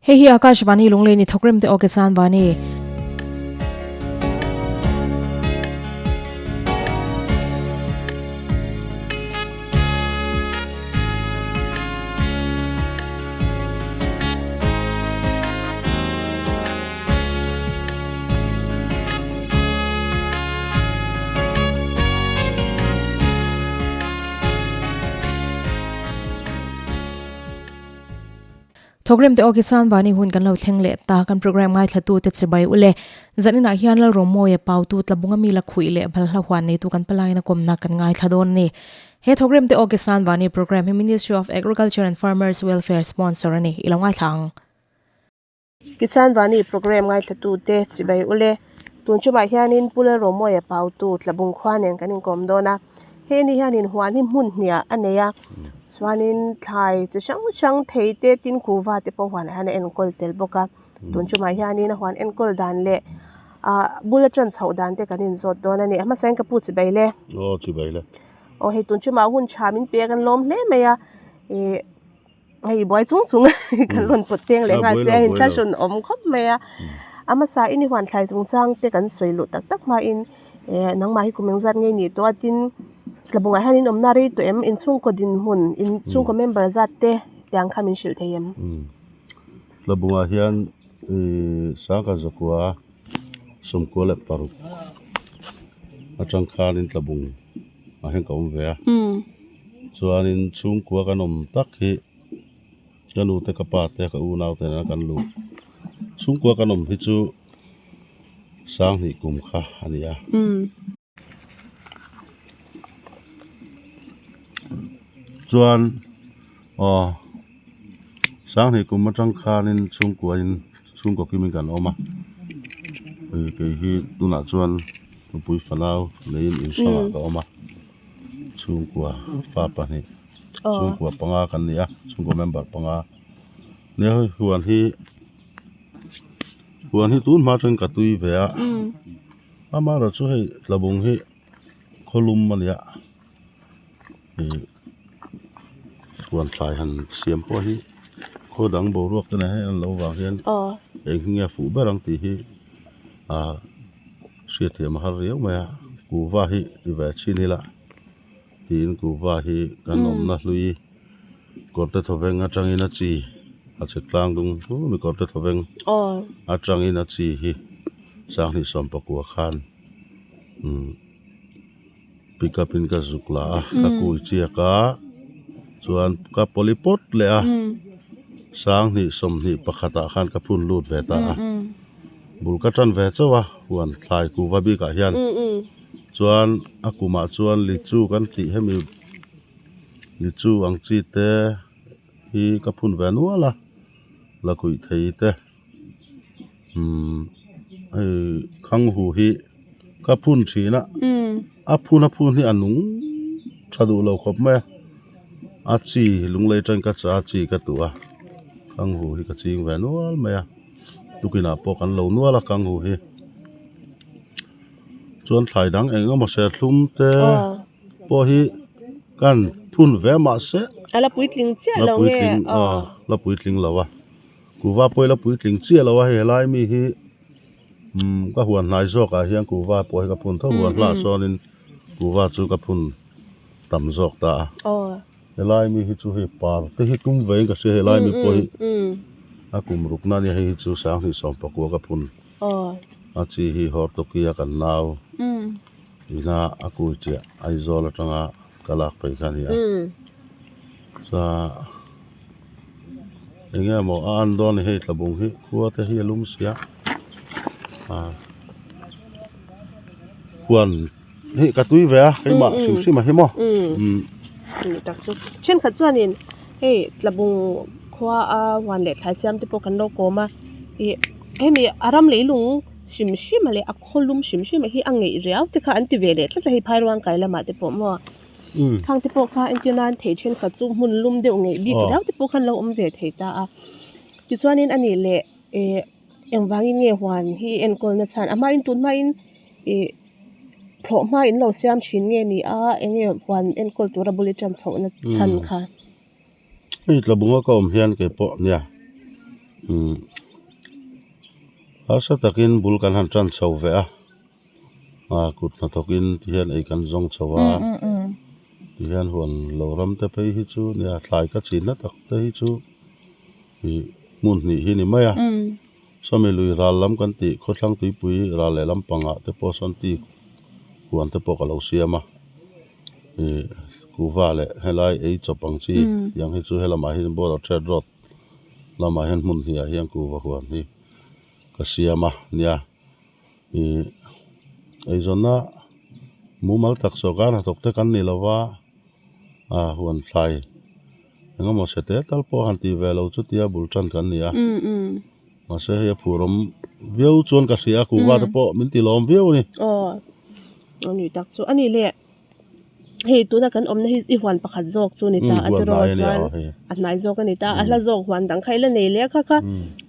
Hei hi Akashvani Lunglei ni thawk rem te aw Kisan Vani. Thawkrem te aw Kisan Vani hun kan lo thleng leh ta kan program ngaithla tu te chibai ule zaninah hian Lalromoia Pautu Tlabunga mi la khuih leh balhla huan neitu kan palaiin a kawmna kan ngaithla dawn a ni. He Thawkrem te aw Kisan Vani program hi Ministry of Agriculture and Farmers Welfare sponsor a ni. I lo ngaithla ang. Kisan Vani program ngaithla tu te chibai ule tun chumah hianin Pu Lalromoia Pautu Tlabung khua nen kan inkawm dawn a. Hei ni hianin huan hi hmun hniah a nei a chuanin thlai chi hrang hrang thei te tin kuhva te pawh huanah hian a enkawl tel bawk a tun chungah hianin a huan enkawl dan leh ah bul atang chhoh dan te kan inzawt dawn a ni a hmasa in ka pu chi bai le aw chi bai le aw hei tun chungah hun tha min pe a kan lawm hle mai a ih hei buai chung chung kan rawn pawt peng leh nghal che a inthlahrun awm khawp mai a a hmasa in i huan thlai chung chang te kan sawi luh tak tak hmain eh nangmah hi kum engzat nge nih tawh a tin tlabungah hian in awmna rei tawh em inchhungkaw dinhmun inchhungkaw member zat te tiang kha min hrilh thei em. Tlabungah hian ih sangha zakua sawmkua leh paruk atang khanin tlabung ah hian ka awm ve a chuanin chhungkua kan awm tak hi ka nu te ka pa te ka unau te nena kan luh chhungkua kan awm hi chu sanghnih kum kha a ni a. Chuan aw sanghnih kum atang khanin chhungkua in chhungkaw kimin kan awm a kei hi tunah chuan nupui fanau neiin in hrangah ka awm a chhungkua fa pahnih chhungkua panga kan ni a chhungkua member panga nia hei huan hi huan hi tun hma atangin ka tui ve a amaherawhchu chu hei tlabung hi khawlum a ni a ih huan thlai han siam pawh hi khaw dang boruak te nen hian an lo vang hian eng hi nge a fuh ber ang tih hi ah hriatthiam a har riau mai a kuhva hi ti ve chhin ila tiin kuhva hi kan awmna hlui kawr te thawveng atangin a chi a chhe tlang dung mi kawr te thawveng atangin a chi hi sanghnih sawmpakua khan umm. Pick up in ka zuk la a ka kui chiak a chuan ka polypot leh a sanghnih sawmhnih pakhatah khan ka phun lut ve ta a bul ka tan ve chauh a huan thlai kuhva bikah hian chuan a kumah chuan lichu kan tih hemi lichu ang chi te hi ka phun ve nual a la kuih thei te. Umm hei khanghu hi ka phun thin a a phun a phun hi a nung tha duh lo khawp mai a a chi lunglei atangin ka chah a chi ka tuh a khanghu hi ka ching ve nual mai a tukinah pawh kan lo nual a khanghu hi chuan thlai dang eng emaw serthlum te pawh hi kan phun ve mahse a la puitling chiah lo nge a la puitling lo a. Kuhva pawh hi la puitling chiah lo a hei helai mi hi umm ka huan hnai zawk ah hian kuhva pawh hi ka phun tho huan hlah sawnin kuhva chu ka phun tam zawk ta a helai mi hi chu hei par te hi tum ve in ka hria helai mi pawh hi a kum ruk na ania hei hi chu sanghnih sawm pakua ka phun a chi hi hortoki a kan nau ina a kui chiah Aizawl atanga ka lak phei kha a ni a chuan. Enge maw a an dawn a ni hei tlabung hi khua te hi a lum sia ah huan hei ka tui ve a keimah hrim hrim a hi maw umm ni tak chu thenkhat chuanin hei tlabung khua a huan leh thlai siam te pawh kan lo kawm a ih hemi a ram leilung hrim hrim a leh a khaw lum hrim hrim a hi a ngeih riau te kha an ti ve leh tlat a hei phairuang kai lamah te pawh maw. Khang te pawh kha entir nan thei thenkhat chu hmun lum deuh ngeih bik riau te pawh khan lo awm ve thei ta a tichuanin a nih leh ih engvangin nge huan hi enkawl na chhan a hmain tun hmain ih thlawh hma in lo siam thin nge ni a enge huan enkawl tura bul i tan chhoh na chhan kha. Hei tlabunga ka awm hian keipawh nia. Umm harsa takin bul kan han tan chho ve a ah kut hnathawkin ti hian ei kan zawng chho a ti hian huan lo ram te phei hi chu nia thlai ka chinna tak te hi chu ih hmun hnih hi ni mai a sawmi lui ral lam kan tih khawthlang tuipui ral leh lampangah te pawh sawn ti huan te pawh ka lo siam a. Ih kuhva leh helai ei chawp ang chi tiang hi chu helamah hian border trade road lamah hian hmun hnih ah hian kuhva huan hi ka siam a nia ih eizawnna mumal tak sawrkar hnathawk te kan ni lo va ah huan thlai eng emaw chhe te tal pawh han tih ve lo chu tia bul tan kan ni a mahse hei a phur awm viau chuan ka hria a kuhva te pawh min ti lawm viau a ni. Aw ni tak chu a ni le hei tuna kan awmna hi i huan pakhat zawk chu ni ta a tiraw chuan a hnai zawk a ni ta a hla zawk huan dang kha ila nei leh a kha kha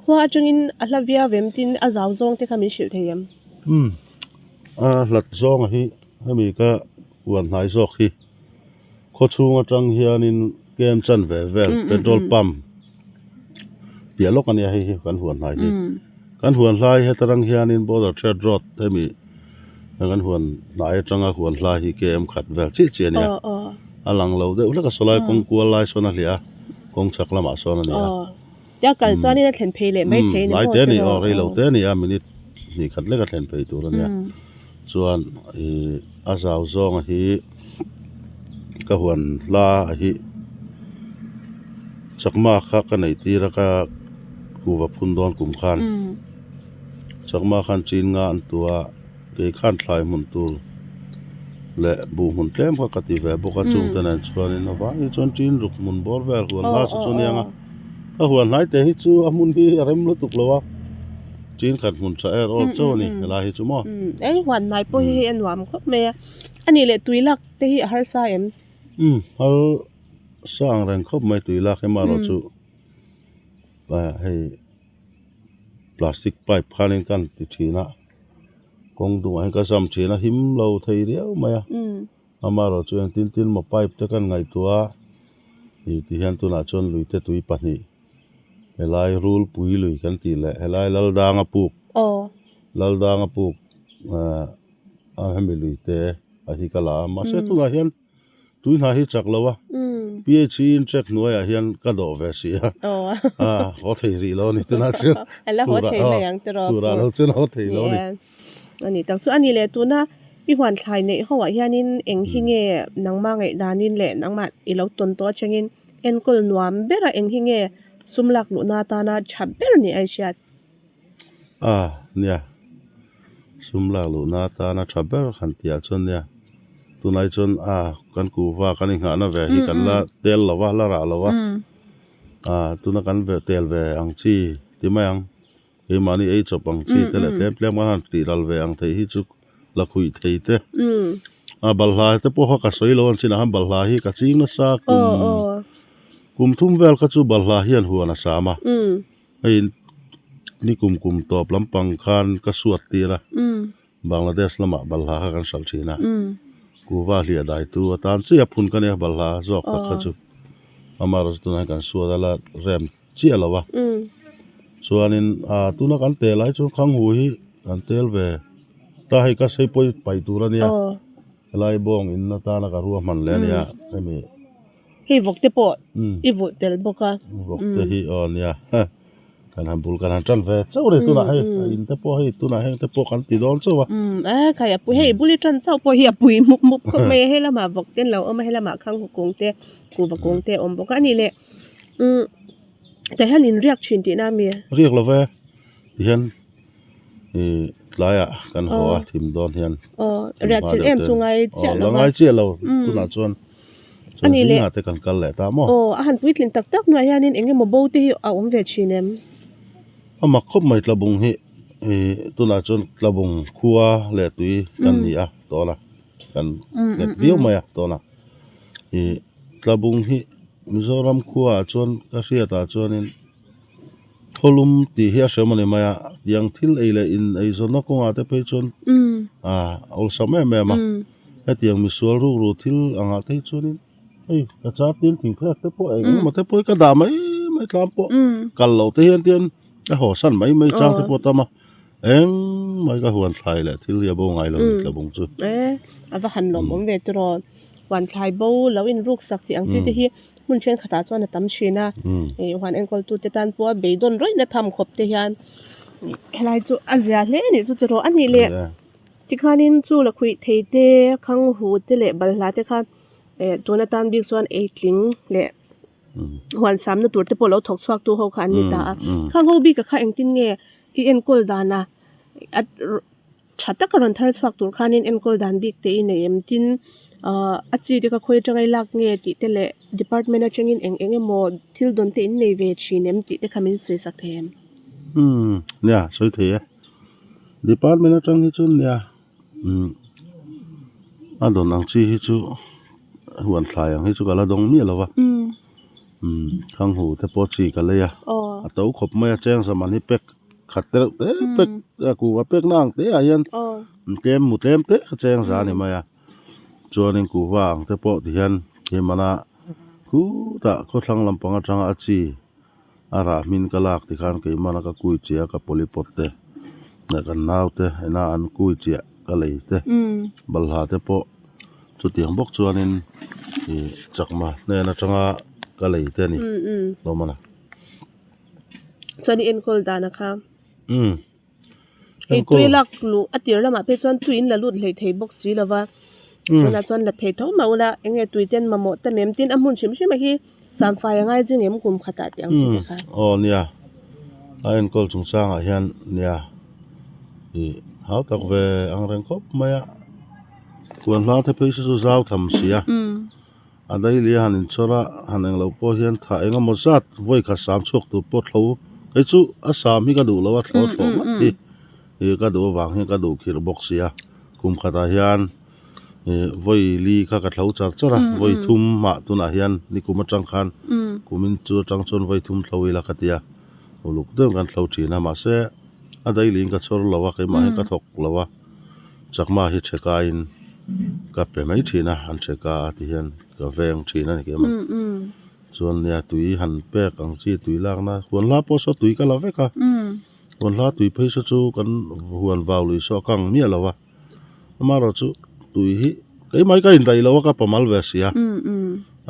khua atangin a hla viau em tin a zau zawng te kha min hrilh thei em. Umm a hlat zawnga hi hemi ka huan hnai zawk hi khaw chhung atang hianin kem chan ve vel petrol pump piah lawk a nia hei hi kan huan hnai hi kan huan hlai heta rang hianin border trade road hemi kan huan hnai atanga huan hlai hi km khat vel chiah chiah a nia a lang lo deuh hlek a sawlai kawng kual lai sawn a hliah a kawng chhak lamah sawn a ni a tia kal chuanin a thlen phei leh mai thei a ni hnai te a ni aw rei lo te a ni a minute hnih khat lek a thlen phei tur a nia chuan ih a zau zawnga hi ka huan hla a hi chakma kha ka neih tir a ka kuhva phun dawn kum khan chakma khan chin nga an tu a kei khan thlai hmun tur leh buh hmun tlem kha ka ti ve bawk a chung te nen chuanin a vang hi chuan chin ruk hmun bawr vel huan hla chu chu aniang a ka huan hlai te hi chu a hmun hi a rem lutuk lo a. Chin khat hmun tha er awr chauh a ni helai hi chu maw. Ei huan hnai pawh hi hei a nuam khawp mai a, a nih leh tui lak te hi a harsa em? Umm har sa ang reng khawp mai tui lak hi marawh chu hei plastic pipe khanin ka han ti thin a, kawng dungah hian ka zam thin a him lo thei riau mai a, amarawh chu engtin tin maw pipe te kan ngaihtuah a, ih ti hian tunah chuan luite tui pahnih. Helai Rulpui lui kan tih leh helai Laldanga puk Laldanga puk ah a hemi lui te a hi ka la a mahse tunah hian tui hna hi chak lo a ph hi in check hnuaiah hian ka dawh ve si a a haw thei rih lo a ni tunah chuan fur ah lo chuan haw thei lo a ni. A ni tak chu a ni leh tuna i huan thlai neih ho ah hianin eng hi nge nangmah ngaihdanin leh nangmah i lo tawn tawh atangin Enkawl nuam bera eng hi nge sum lak luhna atana tha ber ni a i hriat? A, nia. Sum lak luhna atana tha ber han tih ah chuan nia. Tunai chuan a kan kuhva kan inghahna ve hi kan la tel lo va, la rah lo va. A, tuna kan ve tel ve ang chi ti mai ang. Keimahni ei chawp ang chi te leh tlem tlem kan han tih ral ve ang theih hi chu la khuih thei te. A balhla te pawh kha ka sawi lo ang chinah khan balhla hi ka ching nasa kum kum thum vel kha chu balhla hian huan a sam a. Hei ni kum kum tawp lampang khan ka suat tir a. Bangladesh lamah balhla kha kan hralh thin a. Kuhva hliah dai tu atan chiah phun ka nia balhla zawk tak kha chu. Amaherawhchu tunah hian kan suat a la rem chiah lo a. Chuanin ah tuna kan tel ai chuan khanghu hi kan tel ve ta hei ka sei pawh hi paih tur a nia. Helai bawng in atana ka ruahman leh a nia hemi. Hei vawk te pawh i vulh tel bawk a. Vawk te hi aw nia kan han bul kan han tan ve chauh rih tunah hei a in te pawh hei tunah heng te pawh kan ti dawn chauh a. A khai a pui hei bul i tan chauh pawh hi a pui mup mup khawp mai a hei lamah vawk te an lo awm a hei lamah khang hukung te kuhva kung te a awm bawk a a nih leh umm tah hian in riak thin tihna a mi? Riak lo ve tihian ih tlaiah kan haw a thim dawn hian riah chilh em chu ngai chiah lo va. La ngai chiah lo tunah chuan chuan zingah te kan kal leh ta maw. Aw a han puitlin tak tak hnuaiah hianin eng emaw bo te hi a awm ve thin em? A mak khawp mai tlabung hi ih tunah chuan tlabung khua leh tui kan ni a tawna kan nghet viau mai a tawna ih tlabung hi Mizoram khuaah chuan ka hriatah chuanin. Khawlum tih hi a hrem a ni mai a, tiang thil ei leh in ei zawnna kawngah te phei chuan ah a awlsam em em a, hetiang misual rukru thil angah te hi chuanin hei ka char tin thingphek te pawh eng emaw te pawh hi ka dah mai mai tlang pawh kal loh te hian tian. Ka haw san mai mai chang te pawh tam a, eng mai ka huan thlai leh thil hi a bo ngai lo ni tlabung chu. E, a va han lawm awm ve tiraw. Huan thlai bo lo inruk sak tih ang chi te hi hmun thenkhatah chuan a tam thin a. Huan enkawltu te tan pawh a beidawn rawihna tham khawp te hian helai chu a zia hle a nih chu tiraw. A nih leh tikhanin chu lakhuih thei te, khanghu te leh balhla te kha tun atan bik chuan eitling leh huan samna tur te pawh lo thawk chhuak tu ho kha an ni ta a khang ho bik a kha engtin nge i enkawl dan a a tha taka rawn thar chhuak tur khanin enkawl dan bik te i nei em tin ahh a chi te kha khawi atanga i lak nge tih te leh department atangin eng eng emaw thil dawn te in nei ve thin em tih te kha min sawi sak thei em. Umm nia sawi thei e department atang hi chuan nia umm a dawn ang chi hi chu huan thlai ang hi chu ka la dawng miah lo va umm thanghu te pawh chi ka lei a a to khawp mai a cheng zaman hi pack khat te reuh te pack a kuhva pack na ang te ah hian tlem mu tlem te kha cheng za a ni mai a chuanin kuhva ang te pawh ti hian hmana khutah khawthlang lampang atanga a chi. A rah hmin ka lak ti khan keimahna ka kui chiah a ka polypot te leh kan nau te ena an kui chiah ka lei te balhla te pawh chutiang bawk chuanin ih chakma hnen atanga ka lei te a ni hlawm a na. Chuan i enkawl dan a kha. Hei tui lak luh a tir lamah phei chuan tui in la lut hlei thei bawk si lova tunah chuan la thei tho mah ula eng nge tui ten mamawh ta mem tin a hmun hrim hrim a hi samfai a ngai zing em kum khatah tih ang chi te kha. Aw nia a enkawl chungchangah hian nia ih hau tak ve ang reng khawp mai a huan hla te phei chu zau tham si a. A daily a han inchawr a, han englo pawh hian tha eng emaw zat vawi khat sam chhuak tur pawh thlo kei chu a sam hi ka duh lo a thlo thlawh ngawt hi ih ka duh avang hian ka duh khirh bawk sia kum khatah hian ih vawi li kha ka thlo char char a vawi thum mah tunah hian nikum atang khan kumin chu atang chuan vawi thum thlo ila ka tia uluk deuhin kan thlo thin a mahse a daily in ka chawr lo a keimah hian ka thawk lo a. Chakma hi thekaiin ka pe mai thin a, an theka a ti hian ka veng thin a ni keimah. Chuan nia tui han pek ang chi tui lakna huan hla pawh saw tui ka la vek a, huan hla tui phei saw chu kan huan vau lui saw a kang miah lo a, amaherawh chu tui hi keimah hi ka indaih lo a ka pamal ve si a,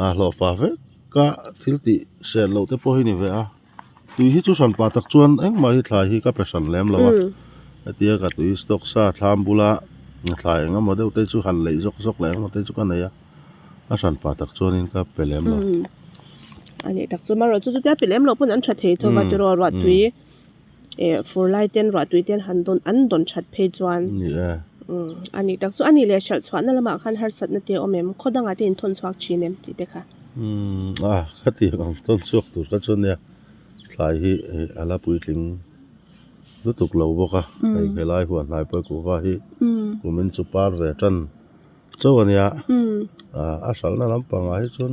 a hlawhfa vek a thil tih sel loh te pawh hi ni ve a. Tui hi chu hran pah tak chuan engmah hi thlai hi ka pe hran lem lo a, hetia ka tui stock sa thlam bula thlai eng emaw deuh te chu han leih zawk zawk leh eng emaw te chu ka nei a, a hran pah tak chuanin ka pe lem lo. A nih tak chu marawh chu chutia pe lem loh pawn an tha thei tho va tiraw ruah tui eh fur lai ten ruah tui ten han dawn an dawn that phei chuan Ni e. A nih tak chu a nih leh hralh chhuahna lamah khan harsatna te a awm em khaw dangah te inthawn chhuak thin em tih te kha. Umm a khatiang ang tawn chhuak tur kha chuan nia thlai hi a la puitling lutuk lo bawk a hei helai huan hnai pawh kuhva hi kumin chu par ve tan chauh a nia ah a hralhna lampangah hi chuan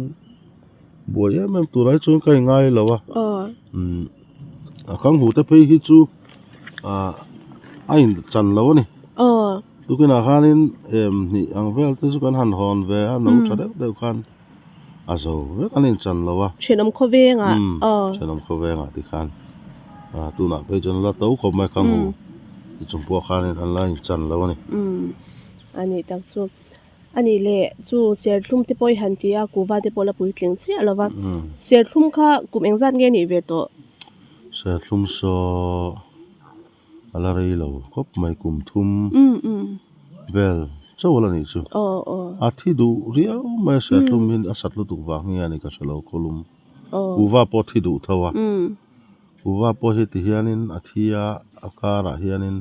buai em em turah hi chuan ka inngai lo a umm a kang huh te phei hi chu ah a in chan lo a ni tukinah khanin em hnih ang vel te chu kan han hawn ve a no tha deuh deuh khan. A zo vek an inchan lo a. Thenawm khawvengah aw. Thenawm khawvengah ti khan ah tunah phei chuan la to khawp mai kha hmu ti chung pawh khanin an la inchan lo a ni. Umm a nih tak chu. A nih leh chu serthlum te pawh i han ti a kuhva te pawh la puitling chiah lo va. Serthlum kha kum engzat nge nih ve tawh? Serthlum saw a la rei lo khawp mai kum thum vel chauh a la nih chu. A thi duh riau mai a serthlum hi a sat lutuk vang hi a ni ka hre lo khawlum kuhva pawh a thi duh tho a kuhva pawh hi ti hianin a thi a a karah hianin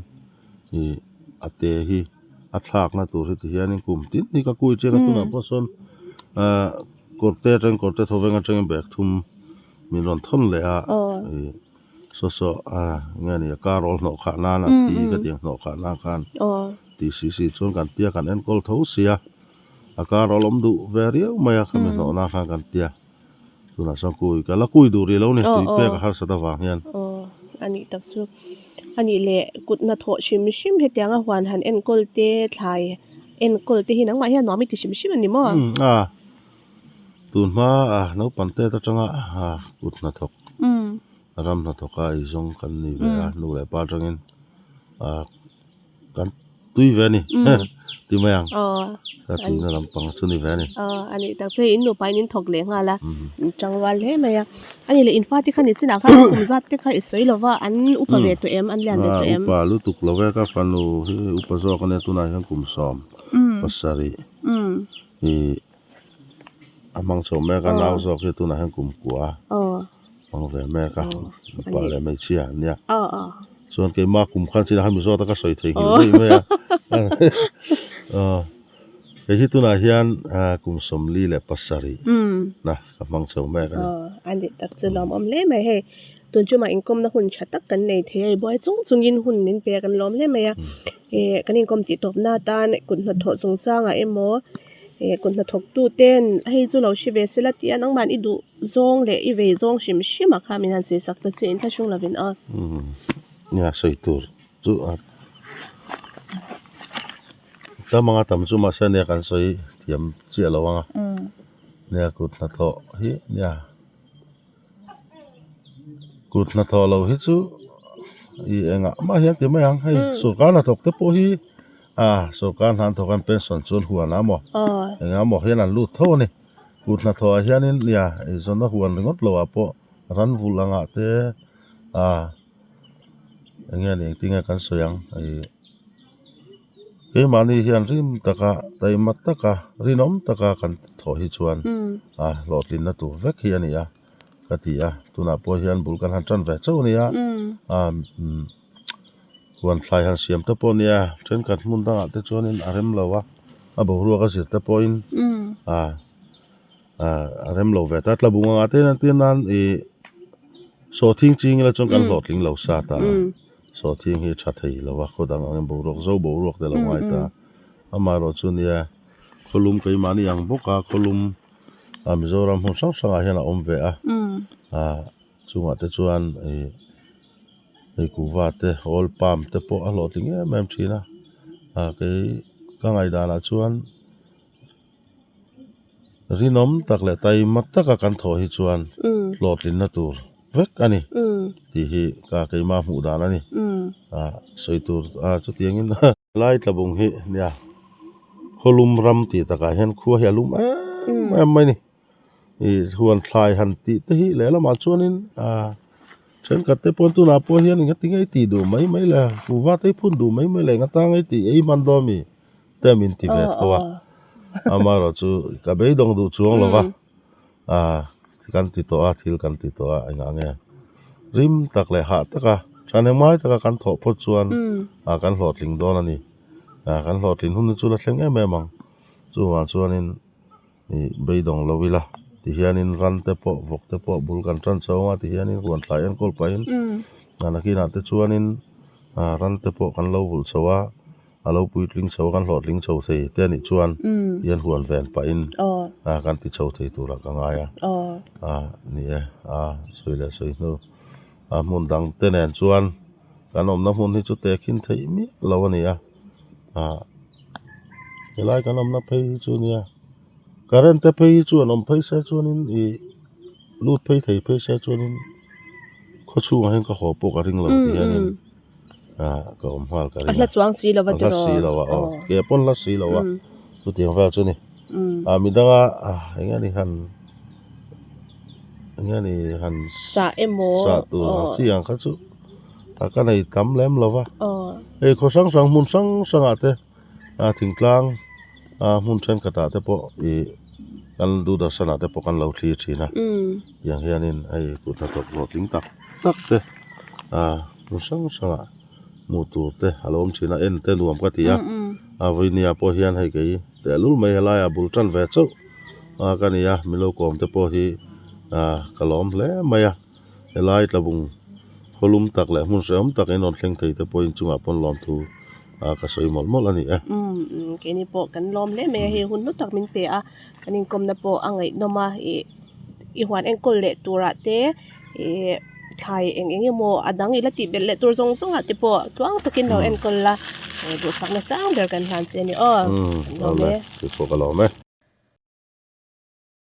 ih a te hi a thlakna tur hi ti hianin kum tin hi ka kui chiang a tunah pawh sawn ah kawr te atangin kawr te thawveng atangin bag thum min rawn thawn leh a ih. Saw saw a nge ni a car roll hnawh khah nan a thi ka tih ang hnawh khah nan khan tih si si chuan kan tia kan enkawl tho sia a car roll awm duh ve riau mai a khami hnawh nan khan kan tia tunah chuan kui ka la kui duh rih lo ni tui pek a harsat avang hian. Aw a nih tak chu a nih leh kut hnathawh hrim hrim hetiang a huan han enkawl te thlai enkawl te hi nangmah hian nuam i ti hrim hrim a ni maw? Umm a. Tun hma a naupang tet atanga kut hnathawk. Ram hnathawka eizawng kan ni ve a nu leh pa atangin ah kan tui ve a ni ti mai ang ka tuina lampang chu ni ve a ni. Aw a nih tak chu hei in nupa in in thawk leh nghal a in tangrual hle mai a a ni leh in fate kha ni chinah khan kum zat te kha i sawi lo va an upa ve tawh em an lian ve tawh em. Upa lutuk lo e ka fanu hi upa zawk a nia tunah hian kum sawm pasarih ih a hmang chho mek a nau zawk hi tunah hian kum kua. Hmang ve mek a mipa leh hmeichhia an nia chuan keimah kum khan chinah khan mizo taka sawi thei nghilh daih mai a aw hei hi tunah hian kum sawmli leh pasarih na ka hmang chho mek a ni. Aw a ni tak chu lawmawm hle mai hei tun chungah inkawmna hun tha tak kan nei thei a i buai chung chungin hun min pe a kan lawm hle mai a ih kan inkawm tih tawpna atan kut hnathawh chungchangah emaw ih kut hnathawk tu ten hei chu lo hre ve sela tih a nangmah i duh. Zawng leh i vei zawng hrim hrim ah kha min han sawi sak ta che in thlahrung lovin aw. Umm nia sawi tur chu a tam anga tam chu mahse nia kan sawi thiam chiah lo ang a nia kut hnathawh hi nia kut hnathawh lo hi chu i engah mah hian ti mai ang hei sorkar hnathawk te pawh hi a sorkar hna an thawk a an pension chuan huan a maw engah maw hian an lut tho a ni. Kut hnathawh ah hianin nia eizawnna huan ringawt lo ah pawh ran vulh angah te ah eng nge ni engtin nge kan sawi ang ih keimahni hian rim taka taima taka rinawm taka kan thawh hi chuan ah hlawhtlinna tur vek hi a ni a ka ti a tunah pawh hian bul kan han tan ve chauh a ni a ah umm huan thlai han siam te pawh a nia thenkhat hmun dangah te chuanin a rem lo a. A boruak a zir te pawhin ah ah a rem lo ve ta tlabung anga te hian tin nan ih sawhthing ching ila chuan kan hlawhtling lo sa ta a sawhthing hi tha thei lo a khaw dang angin boruak zo boruak te lo ngai ta amaherawh chu nia khawlum keimahni ang bawk a khawlum ah Mizoram hmun hrang hrangah hian a awm ve a ah chungah te chuan ih. Hei kuhva te oil palm te pawh a hlawhtling em em thin a ah kei ka ngaihdanah chuan rinawm tak leh taima taka kan thawh hi chuan hlawhtlinna tur vek a ni tih hi ka keimah hmuh dan a ni ah sawi tur ah chutiangin Lai tlabung hi nia khawlum ram tih takah hian khua hi a lum em em mai a ni ih huan thlai han tih te hi lehlamah chuanin ah thenkhat te pawh tunah pawh hian eng ati nge i tih duh mai mai le kuhva te hi phun duh mai mai le eng atang nge i tih ei hman dawn mi te min ti ve tho a amaherawh chu ka beidawng duh chuang lo va ah kan ti tawh a thil kan ti tawh a engah nge rim tak leh hah taka thahnemngai taka kan thawh phawt chuan ah kan hlawhtling dawn a ni ah kan hlawhtlin hun hi chu la thleng em em ang chuvang chuanin ih beidawng lo ila tihianin ran te pawh vawk te pawh bul kan tan chho anga tihianin huan thlai enkawl pahin ah nakinah te chuanin ah ran te pawh kan lo vulh chho a. A lo puitling chho a kan hlawhtling chho thei te anih chuan hian huan ven pahin a kan ti chho thei turah ka ngai a a ni e a sawi leh sawi hnu a hmun dang te nen chuan kan awmna hmun hi chu tehkhin theih miah lo a ni a a helai kan awmna phei hi chu nia current te phei hi chu an awm phei se chuanin ih lut phei thei phei se chuanin khawchhungah hian ka haw pawh ka ring lo ti hianin. Ah ka awm nghal ka ring a. A hla chuang si lo va tiraw. A hla si lo a aw. Ke pawn hla si lo a. Chutiang vel chu ni. Ah midanga ah eng nge ni han eng nge ni han Chah emaw. Chah tur ang chi ang kha chu ah ka nei tam lem lo va. Hei khaw hrang hrang hmun hrang hrangah te ah thingtlang ah hmun thenkhatah te pawh ih kan Doordarshan-ah te pawh kan lo thlir thin a. Tiang hianin hei kut hnathawk hlawhtling tak tak te ah hmun hrang hrangah hmuh tur te a lo awm thin a en te nuam ka ti a a vawinia pawh hian hei kei tehlul mai helaiah bul tan ve chauh a ka ni a milo kawm te pawh hi ah ka lawm hle mai a helai tlabung khawlum tak leh hmun hrehawm tak in rawn thleng thei te pawh inchungah pawn lawmthu ah ka sawi mawlh mawlh a ni e. Umm keini pawh kan lawm hle mai a hei hun hlu tak min pe a kan inkawmna pawh a ngaihnawm a ih i huan enkawl leh turah te ih thlai eng eng emaw a dang ila tih belh leh tur zawng zawng ah te pawh tluang takin lo enkawl la duhsak na sang ber kan hlan che a ni aw Umm kan lawm e. Keipawh ka lawm e.